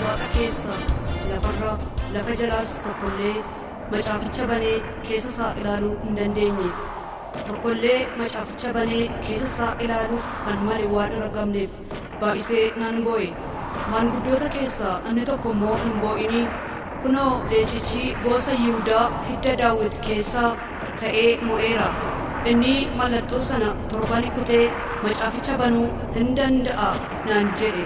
Waaqa keessa, lafarra, lafa jalaas tokkollee macaaficha banee keessa isaa ilaaluu hin dandeenye. Tokkollee macaaficha banee keessa isaa ilaaluuf kan male waan hin argamneef baay'isee nan boo'e. Maanguddoota keessaa inni tokko immoo, "Hin boo'inii. Kunoo, leencichi gosa Yihudaa, hidda Daawit keessaa ka'ee mo'eera. Inni mallattoo sana torban kutee macaaficha banuu hin danda'a," naan jedhe.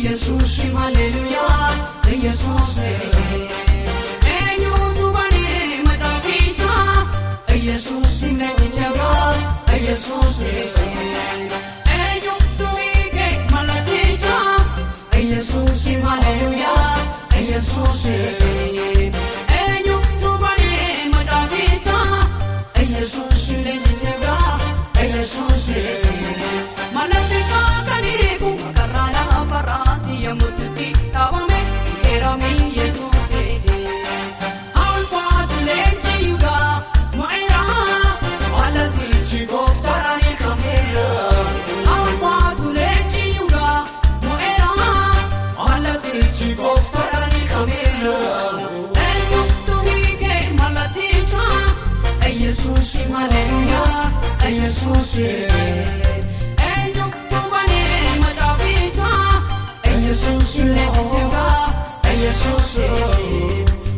Yesus, haleluyaa, Yesus. Eenyutu banee macaaficha? Yesus leencicha, Yesus. Eenyutu hiike mallatticha? Yesus, haleluyaa, Yesus. Eenyutu banee macaaficha? Yesus leencicha, Yesus. Mallatticha kan hiiku karraa lafarraa si yommutti dhaabame keerame Yesuus. Alfaatu leenci Yihudaa mo'eera, mallattichi gooftaadhaan hiikameera. Alfaatu leenci Yihudaa mo'eera, mallattichi gooftaadhaan hiikameera. Eenyutu hiike mallatticha? Yesuus, haleluyaa, Yesuus. Eenyutu banee macaaficha? Yesuus leencicha, Yesuus.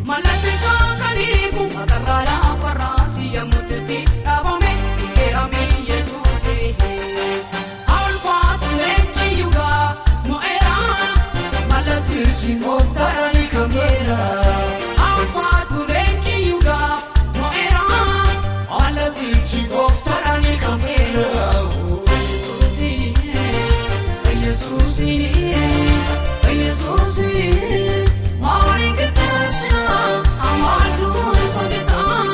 Mallatticha kan hiiku karraa lafarraa si yommutti dhaabame keerame Yesuus. Alfaatu leenci Yihudaa mo'eera, mallattichi gooftaadhaan hiikameera. Alfaatu leenci Yihudaa mo'eera, mallattichi gooftaadhaan hiikameera. Yesuus, Yesuus, Yesuus, maali qixxeessina amaaltu isa bitaa.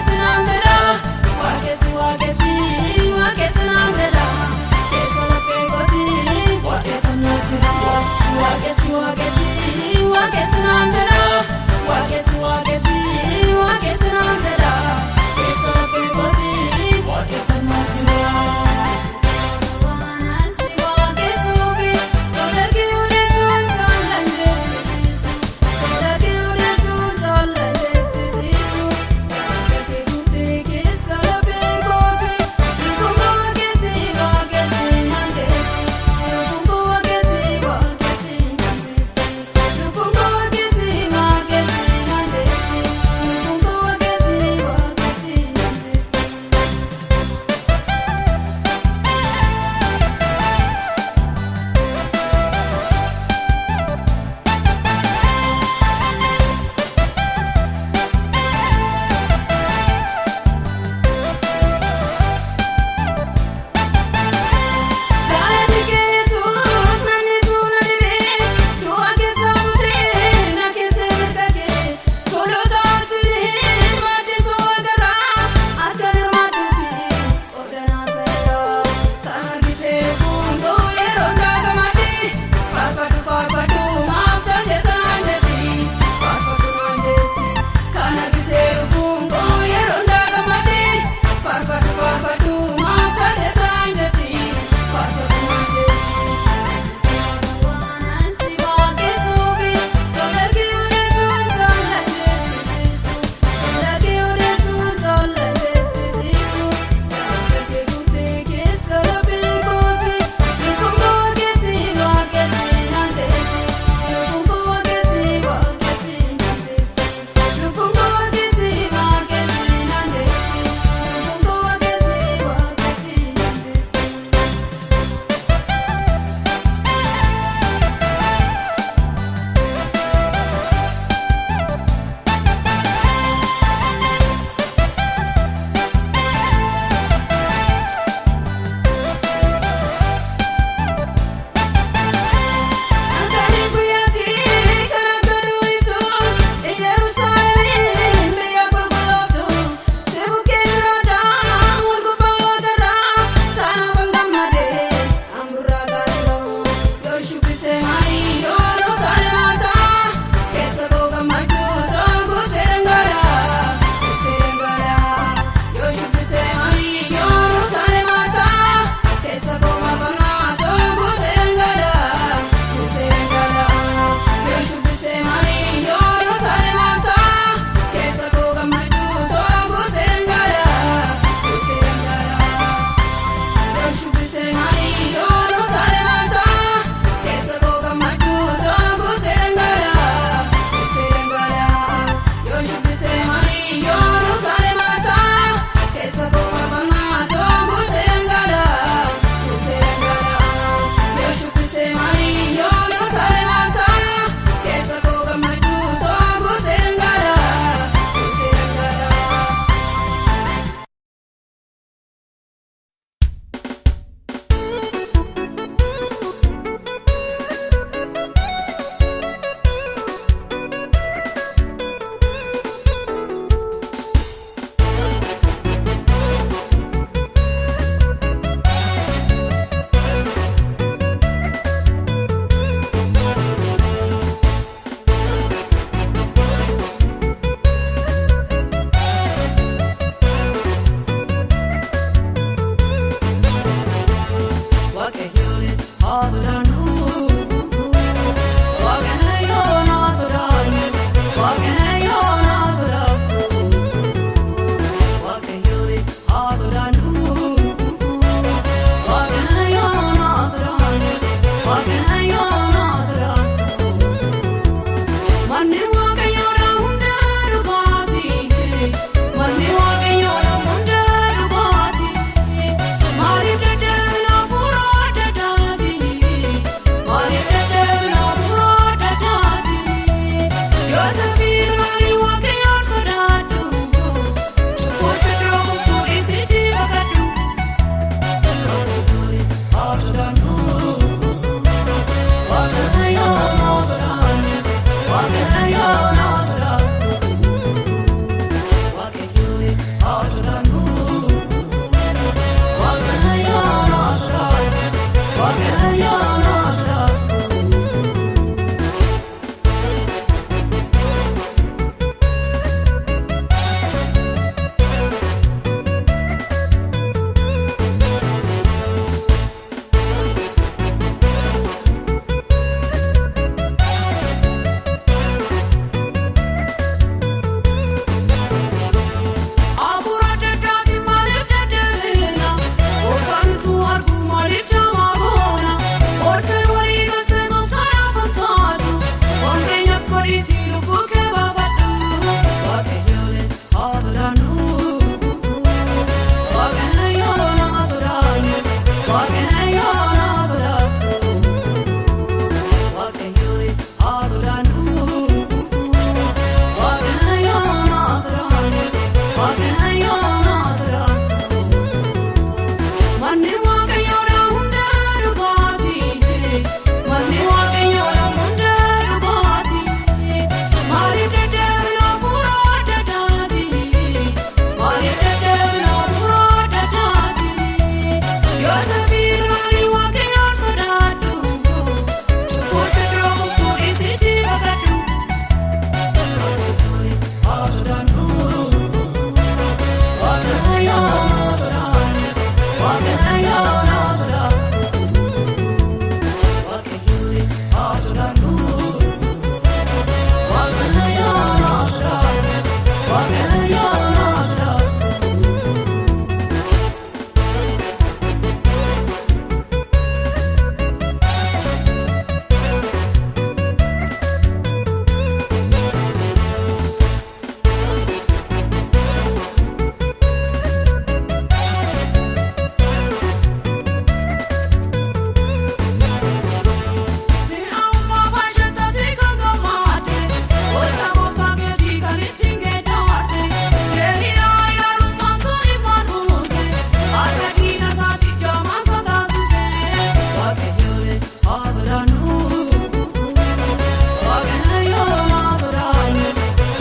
Waaqessi naan jedha, waaqessi waaqessi waaqessi naan jedha. Keessa laphee kooti waaqeffannaa jira. Waaqessi waaqessi waaqessi naan jedha, waaqessi waaqessi waaqessi naan jedha. Keessa laphee kooti waaqeffannaa jira. Waanansi waaqessuufi tola kiyyooleessuun jaallan jechisiisu. Tola kiyyooleessuun jaallan jechisiisu. Bakka guutee keessa laphee kooti. Lubbuun koo waaqessi waaqessi naan jetti. Lubbuun koo waaqessi waaqessi naan jetti. Lubbuun koo waaqessi waaqessi.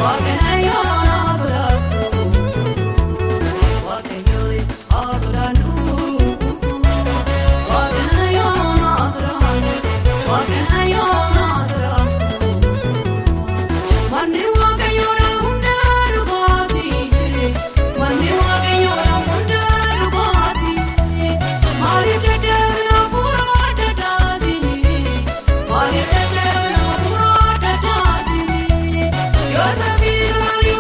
Waaqayyoon haa sodaannu. Waaqayyoon haa sodaannu. Waaqayyoon haa sodaannu. Waaqayyoon haa sodaannu. Manni Waaqayyoon hunda dhugaati. Manni Waaqayyoon hunda dhugaati. Maaliif dadhabna hafuura adda addaati? Maaliif dadhabna hafuura adda addaati? Yoosefii lolanii.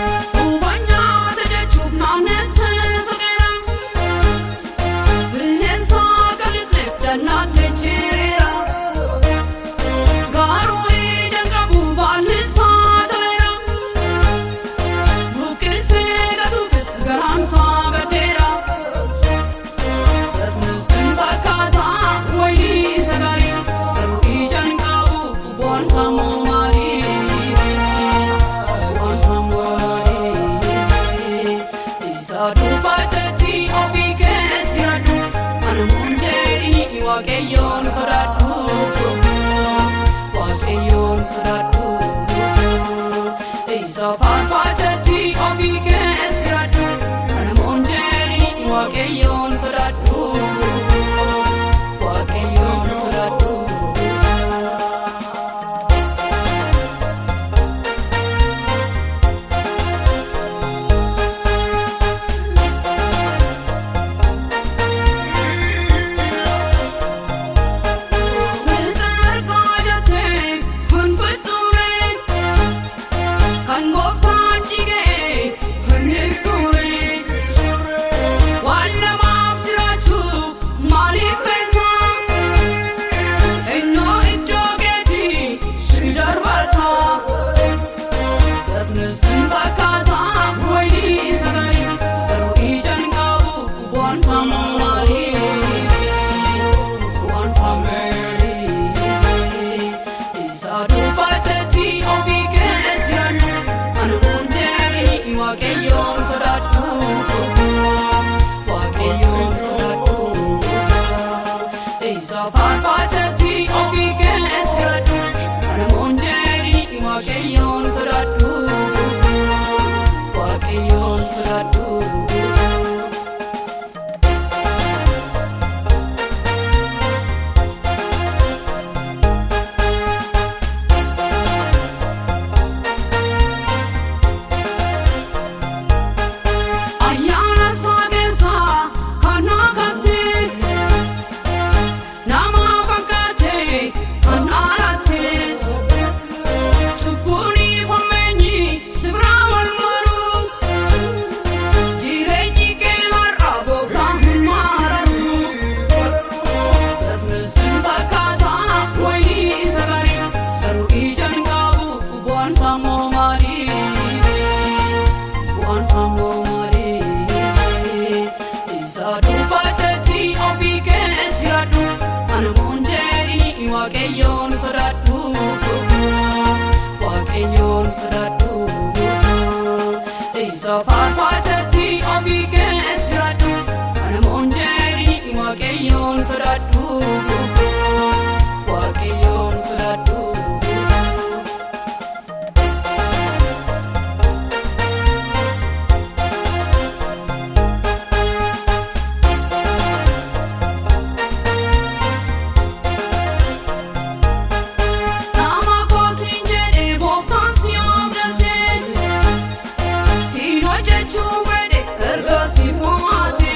Hubanyaata jechuuf naannessee soqeera. Bineensa qal'ifneef dannaatti jireera. Garuu ija hin qabu baalli isaa toleera. Buqqisee gatuufis garaan isaa gaddeera. Dafnis hin fakkaata wayinii isa gaarii. Garuu ija hin qabu bu'aan isaa immoo maali? Isa dubbaatetti ofii keessa jiraadhu, anamuun jedhini Waaqayyoon sodaadhu. Waaqayyoon sodaadhu. Isa faarfaatetti ofii keessa jiraadhu, anamuun jedhini Waaqayyoon sodaadhu. Waaqayyoon sodaadhu. Filxeergaa jettee hin fixxuureen kan gooftaan jigee hin ibsuureen waan namaaf jiraachuu maaliif feeta? Ennoo iddoo keetii si darbata. Dafnis hin fakkaata wayinii isa gaarii garuu ija hin qabu bu'aan isaa immoo maali? Bu'aan isaa maali? Isa dubbaatetti ofii keessa jiraadhu, anamuun jedhini Waaqayyoon sodaadhu. Waaqayyoon sodaadhu. Isa faarfaatetti ofii keessa jiraadhu, anamuun jedhini Waaqayyoon sodaadhu. Waaqayyoon sodaadhu. Ayyaana isaa keessa kan naqate nama fakkaate kan dhalate cubbuun ifameenyi si biraa wal maru jireenyi kee har'a gooftaan hin maararu. Dafnis hin fakkaata wayinii isa gaarii garuu ija hin qabu bu'aan isaa immoo maali? Bu'aan isaa immoo maali? Isa dubbaatetti ofii keessa jiraadhu, anamuun jedhini Waaqayyoon sodaadhu. Waaqayyoon sodaadhu. Isa faarfaatetti ofii keessa jiraadhu, anamuun jedhini Waaqayyoon sodaadhu. Waaqayyoon sodaadhu. Nama koosiin jedhe gooftaan si abdatee siin hojjechuu fedhe erga si fo'ate.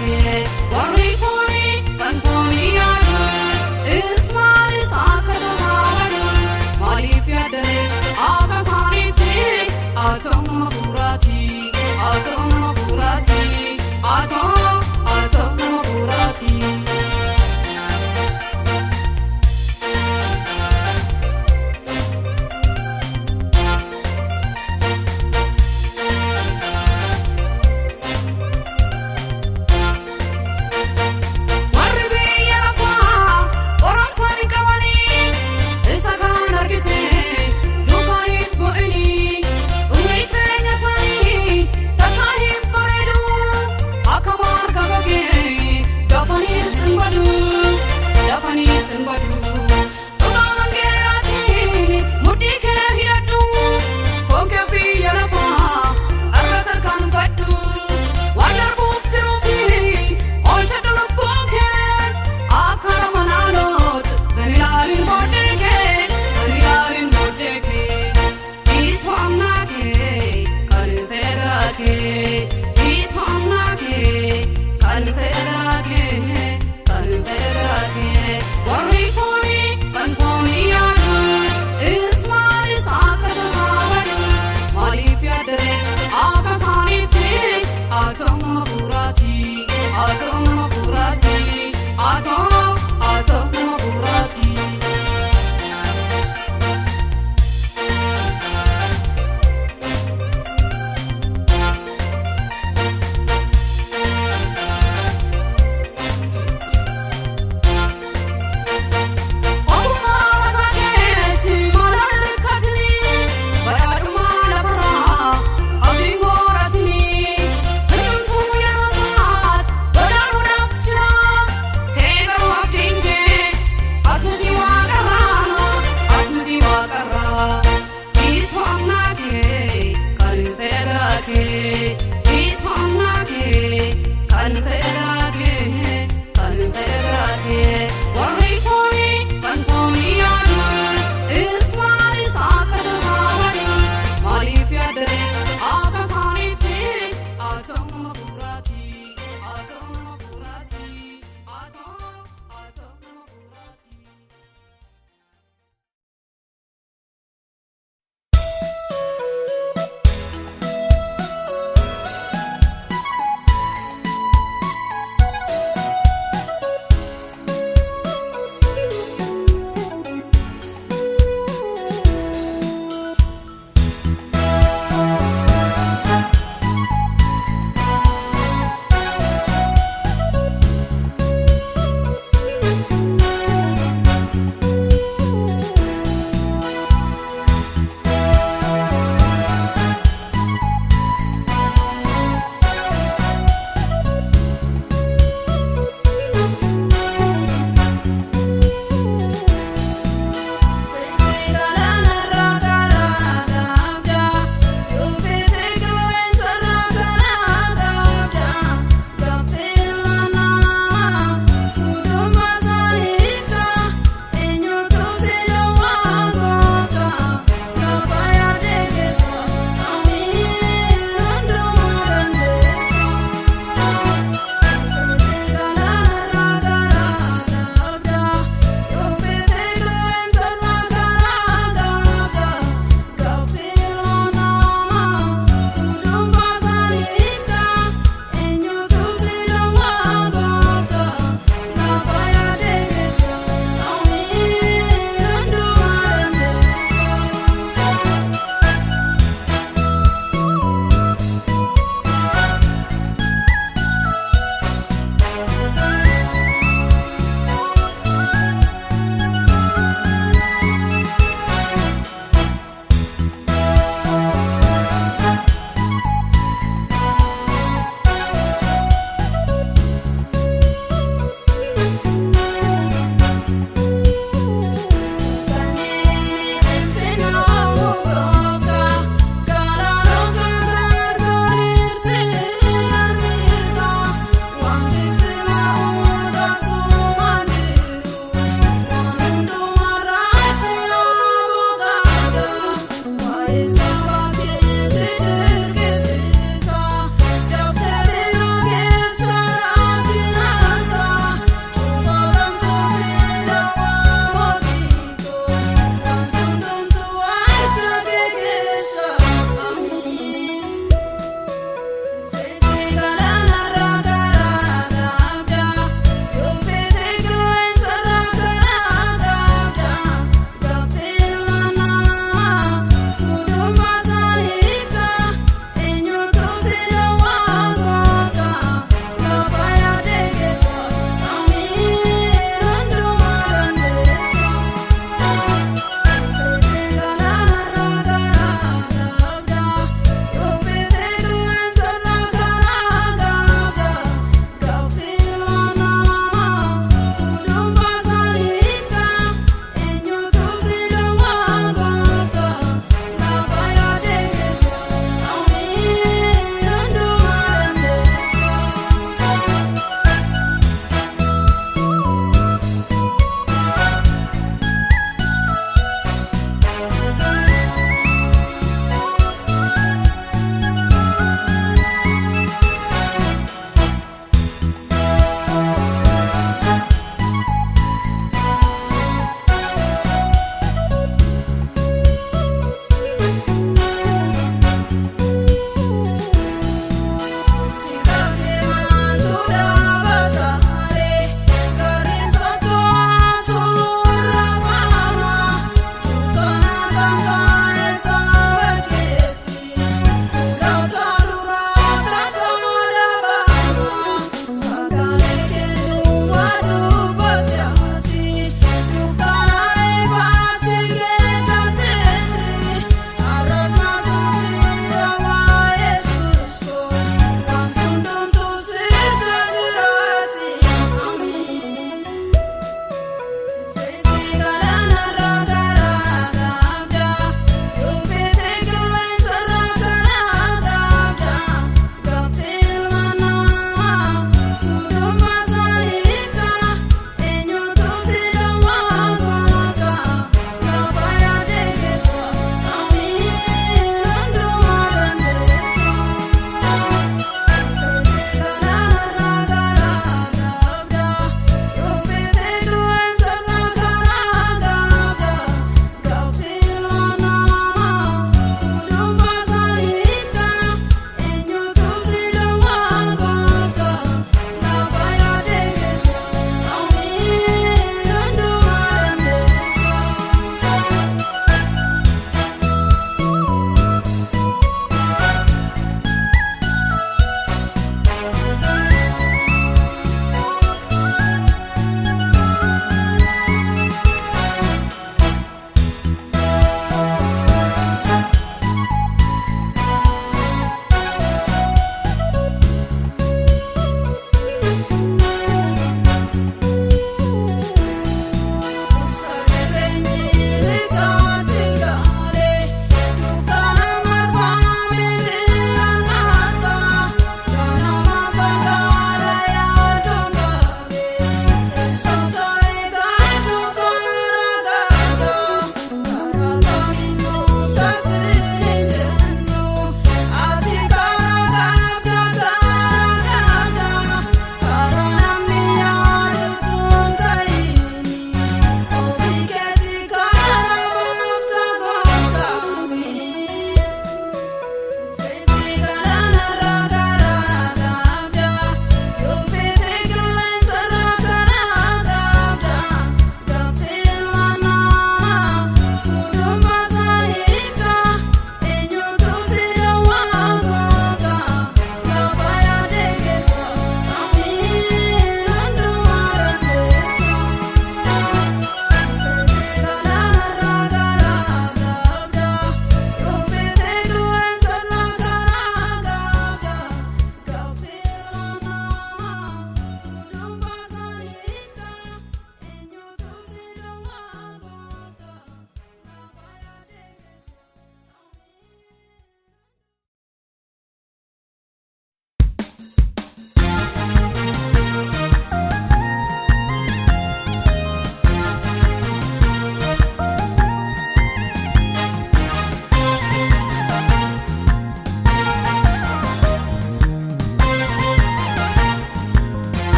kee. Warri foonii kan foonii yaadu, ismaanis akka tasaa badu. Maaliif yaaddare akka isaaniitti? Haa ta'u nama fuuraati, haa ta'u nama fuuraati, haa ta'u, haa ta'u nama fuuraati. Warri biyya lafaa qoromsa ni qabanii, isa kaan argite duukaa hin bu'inii. Dhumni jireenya isaanii takkaa hin bareedu, akka marga gogee dafaniis hin badu, dafaniis hin badu. Dhugaa wangeelaatiin mudhii kee hidhadhu, foon kee biyya lafaa irra tarkaanfadhu. Waan darbuuf jiruu fi oolchadhu lubbuu kee, akka nama naannootti hin ilaalin booddee kee, hin ilaalin booddee kee. Dhiisfamnaa kee kan fedhaa kee, dhiisfamnaa kee kan fedhaa kee, kan fedhaa kee. Warri foonii kan foonii yaadu, ismaanis akka tasaa badu. Maaliif yaaddare akka isaaniitti? Haa ta'u nama fuuraati, haa ta'u nama fuuraati, haa ta'u, haa ta'u nama fuuraati.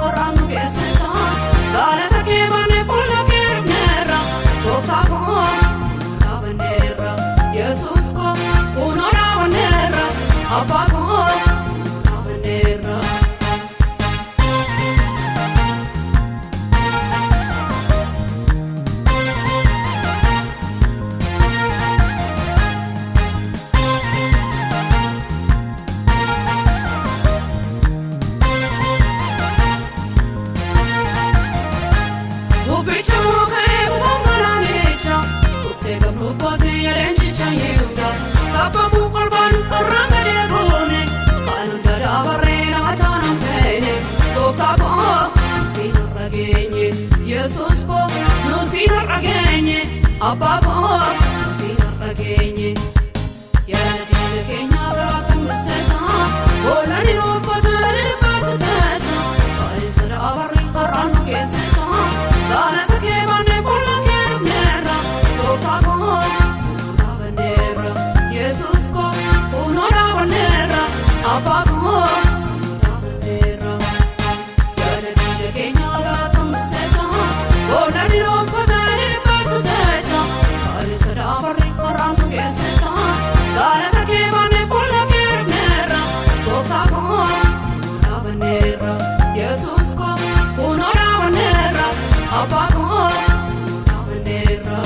har'aan nu geessita. Galata kee baanee fuula kee dhufneerra. Gooftaa koo kunoo dhaabanneerra. Yesuus koo kunoo dhaabanneerra. Abbaa koo kunoo dhaabanneerra. Dubbicha muka eegumaan galaanicha dhuftee gabruuf kootii yaleenchicha yihuda taphamuu barbaadu irraan gadee buune kan hunda daabarree nama taanam seene gooftaa koo nusiin har'a geenye Yesuus koo nusiin har'a geenye abbaa koo nusiin har'a geenye. Yaada diina keenyaa biraatti misteeta boollani nuuf qotan dhibbaasiteeta qaalessa daabarri har'aan nu geessita galata kee baannee fuula kee dhufneerra gooftaa koo kunoo dhaabanneerra Yesuus koo kunoo dhaabanneerra abbaa koo kunoo dhaabanneerra. Yaada diina keenyaa biraatti misteeta boollani nuuf qotan dhibbaasiteeta qaalessa daabarri har'aan nu geessita galata kee baannee fuula kee dhufneerra gooftaa koo kunoo dhaabanneerra Yesuus koo kunoo dhaabanneerra abbaa koo kunoo dhaabanneerra.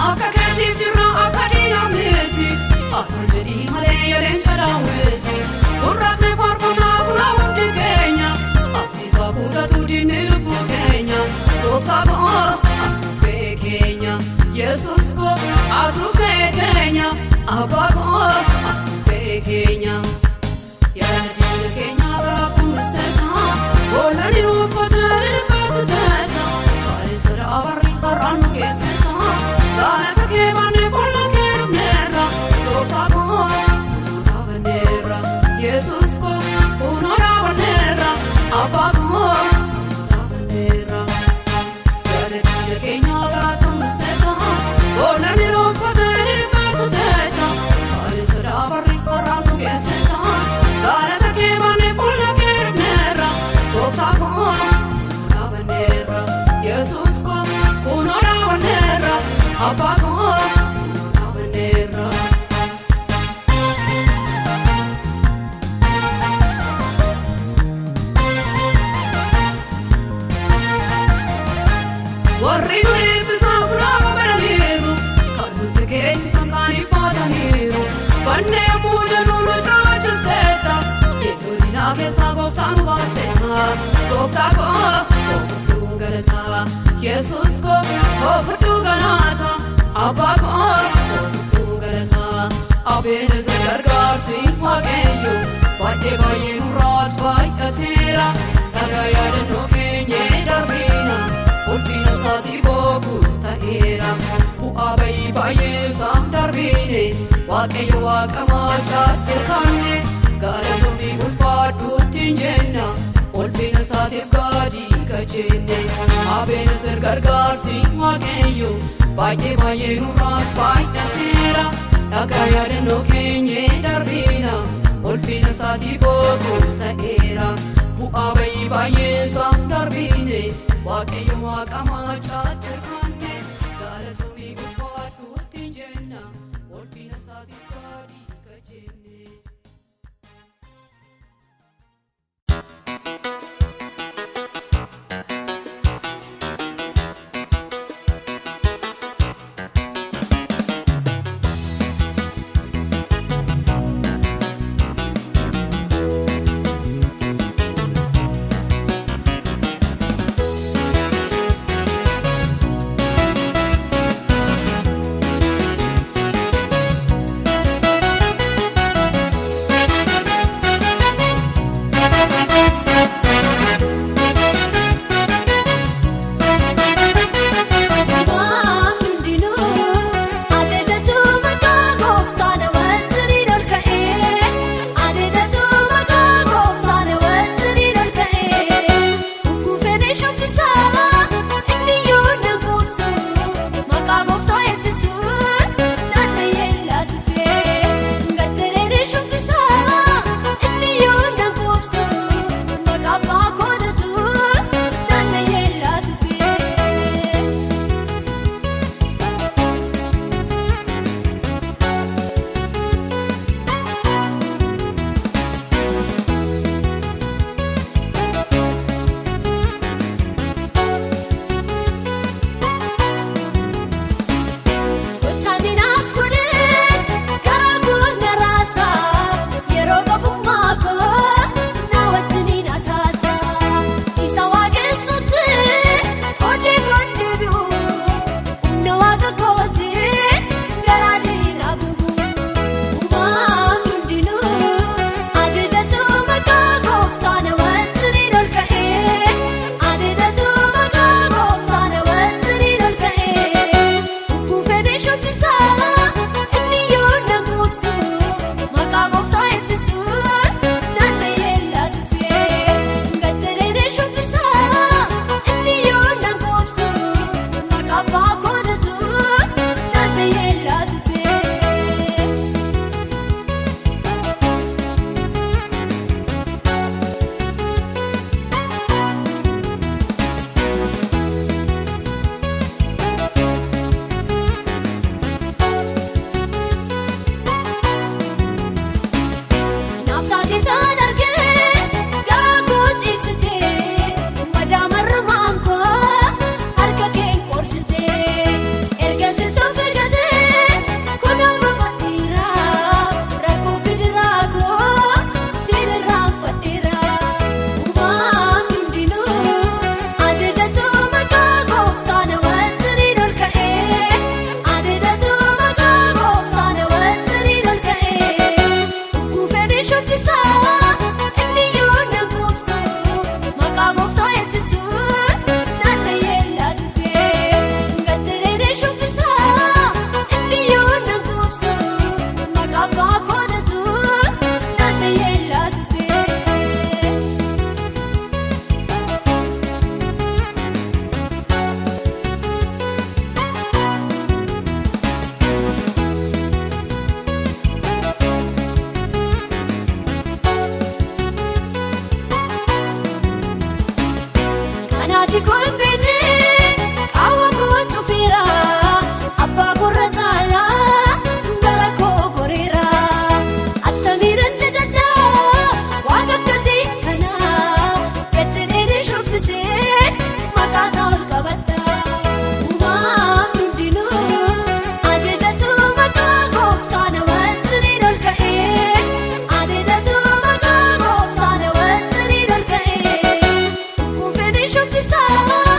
Akka keetiif jirra akka diinaa miti atol jedhii malee yaleenca daawwiti gurraafne faarfannaa kunaa hundi keenya abdiisaa guutatu diinni lubbuu keenya gooftaa koo as bubbee keenya Yesuus koo as bubbee keenya abbaa koo as bubbee keenya. Yaada diina keenyaa biraatti misteeta boollani nuuf qotan dhibbaasiteeta qaalessa daabarri har'aan nu geessita galata kee baannee fuula kee dhufneerra gooftaa koo kunoo dhaabanneerra Yesuus koo kunoo dhaabanneerra abbaa koo kunoo dhaabanneerra. Yaada diina keenyaa biraatti misteeta boollani nuuf qotan dhibbaasiteeta qaalessa daabarri har'aan nu geessita galata kee baannee fuula kee dhufneerra gooftaa koo kunoo dhaabanneerra Yesuus koo kunoo dhaabanneerra abbaa koo kunoo dhaabanneerra. Warri nu eebbisan kunoo badaniiru kan nutti geessisan qaanifataniiru bannee yommuu jennu nu jiraachisteetta yeroo diinaa keessaa gooftaa nu baasteetta gooftaa koo koofadhuu galataa Yesuus koo koofadhuu galaata abbaa koo koofadhuu galataa Abeenezer gargaarsi waaqayyo baay'ee baay'ee nurraat baay'ateera dhagaa yaadannoo keenyee darbina ulfina isaatiif ogu ta'eera bu'aa bayii baay'ee isaan darbine waaqayyo waaqa maachaatti hirkanne galatoomii ulfaadhuutti hin jenna ulfina isaatiif gaadii gajjenne Abeenezer gargaarsi waaqayyo baay'ee baay'ee nurraat baay'ateera dhagaa yaadannoo keenyee darbina ulfina isaatiif ogu ta'eera bu'aa bayii baay'ee isaan darbine waaqayyo waaqa maachaatti hirkanne galatoomii ulfaadhuutti hin jenna ulfina isaatiif gaadii gajjenne. Thank isaa.